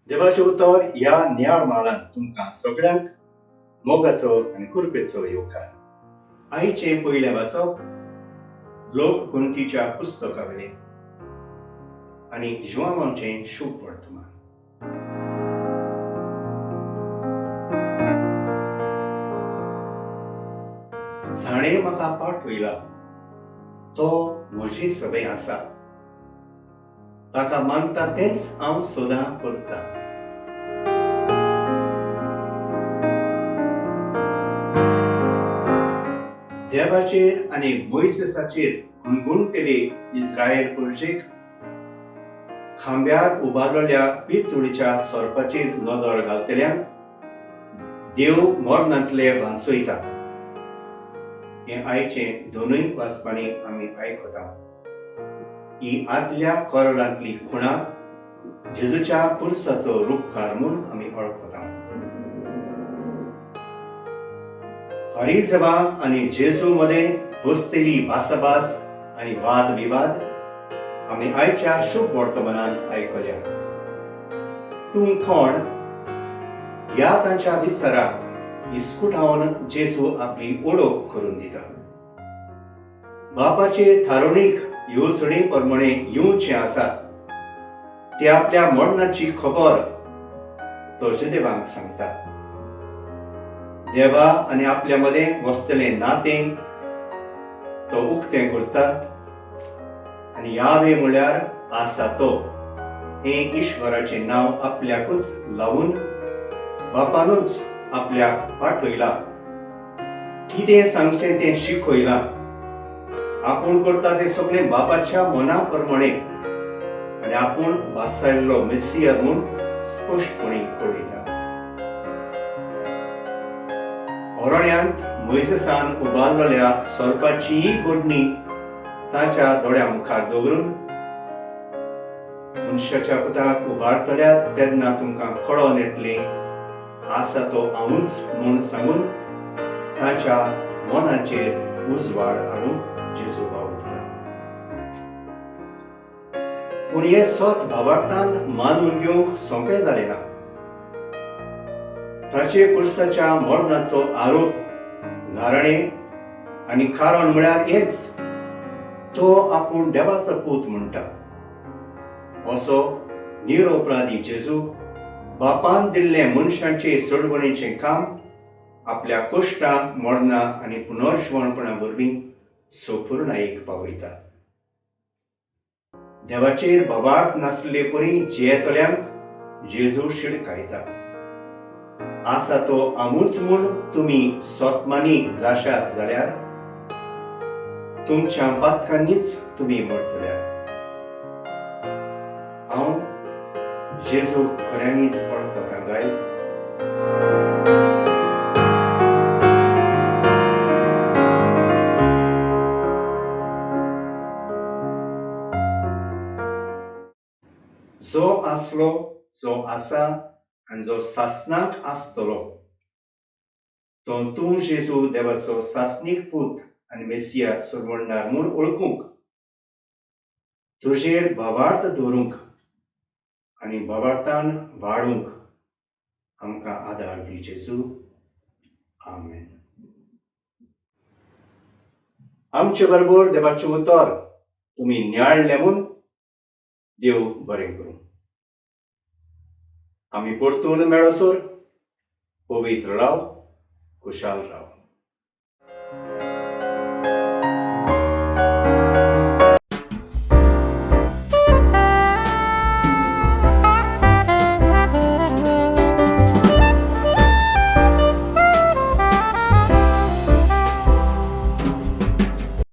देवाचें उतर ह्या नियाळ म्हालांत तुमकां सगळ्यांक मोगाचो आनी कृपेचो येवकार. आयचें पयलें वाचप लोकगणतीच्या पुस्तका वयलें आनी जुआंवाचें शुभ वर्तमान. जाणें म्हाका पाठयला तो म्हजी सवय आसा, ताका मानता तेंच हांव सदां करतां. देवाचेर आनी मोयजेसाचेर गुणगुणटेले इस्रायल पुर्जेक खांब्यार उबारलेल्या पितुळीच्या सोरपाचेर नदर घालतल्यांक देव मरणांतले वांचयता. हें आयचें दोनूय वाचपांनी आमी आयकता. ही आदल्या कोरडांतली खुणा जेजूच्या पुरसाचो रुपकार म्हूण आमी वळखता. हरिजबा आनी जेजू मदें बसतेली भासाभास आनी वाद विवाद आमी आयच्या शुभ वर्तमानांत आयकल्या. तूं कोण ह्या तांच्या विचाराक इस्कुटावन जेजू आपली ओळख करून दिता. बापाचे थारोणीक येवजणे प्रमाणे येवचें आसा ते आपल्या मरणाची खबर तो जुदेवांक सांगता. देवा आनी आपल्या मदें वसतलें नातें तो उक्तें करता आनी यावे म्हळ्यार आसा तो हें ईश्वराचें नांव आपल्याकूच लावन बापानूच आपल्याक पाठयला, कितें सांगचें तें शिकयलां, आपूण करता तें सगळें बापाच्या मना प्रमाणे आनी आपूण वासायल्लो मेसिया म्हूण स्पश्टपणी कळयता. अरण्यांत मोयजेसान उबारलेल्या सोरपाचीय घडणी ताच्या दोळ्या मुखार दवरून मनशाच्या पुताक उबारतल्यात तेन्ना तुमकां कळोन येतलें आसा तो हांवूच म्हूण सांगून ताच्या मनाचेर उजवाड हाडूंक जेजू वावुरता. पूण हें सत भावार्थान मानून घेवंक सोंपें जालें ना. ताचे पुरसाच्या मरणाचो आरोप गाराणें आनी कारण म्हळ्यार हेंच, तो आपूण देवाचो पूत म्हणटा. असो निरोपराधी जेजू बापान दिल्लें मनशाचे सोडवणेचें काम आपल्या कश्टां, मरणां आनी पुनर्जिवणपणा वरवीं सोपूर्णायेक पावयता. देवाचेर भावार्थ नासले परी जियेतल्यांक जेजू शिडकायता. आसा तो आमूच म्हूण तुमी सोतमानी जाशात जाल्यार तुमच्या पातकांनीच तुमी मरतल्यात. हांव जेजूक खऱ्यांनीच वळखता काय? जो आसलो, जो आसा आनी जो सासणाक आसतलो तो तूं जेजू देवाचो सासणीक पूत आनी मेसिया सोडवणदार म्हूण वळखूंक, तुजेर भावार्थ दवरूंक आनी भावार्थान वाडूंक आमकां आदार दी जेजू. आमेन. आमचे बरोबर देवाचें उतर तुमी नियाळ्ळें म्हूण देव बरें करूं. आमी परतून मेळसर पवित्र राव, खुशाल राव.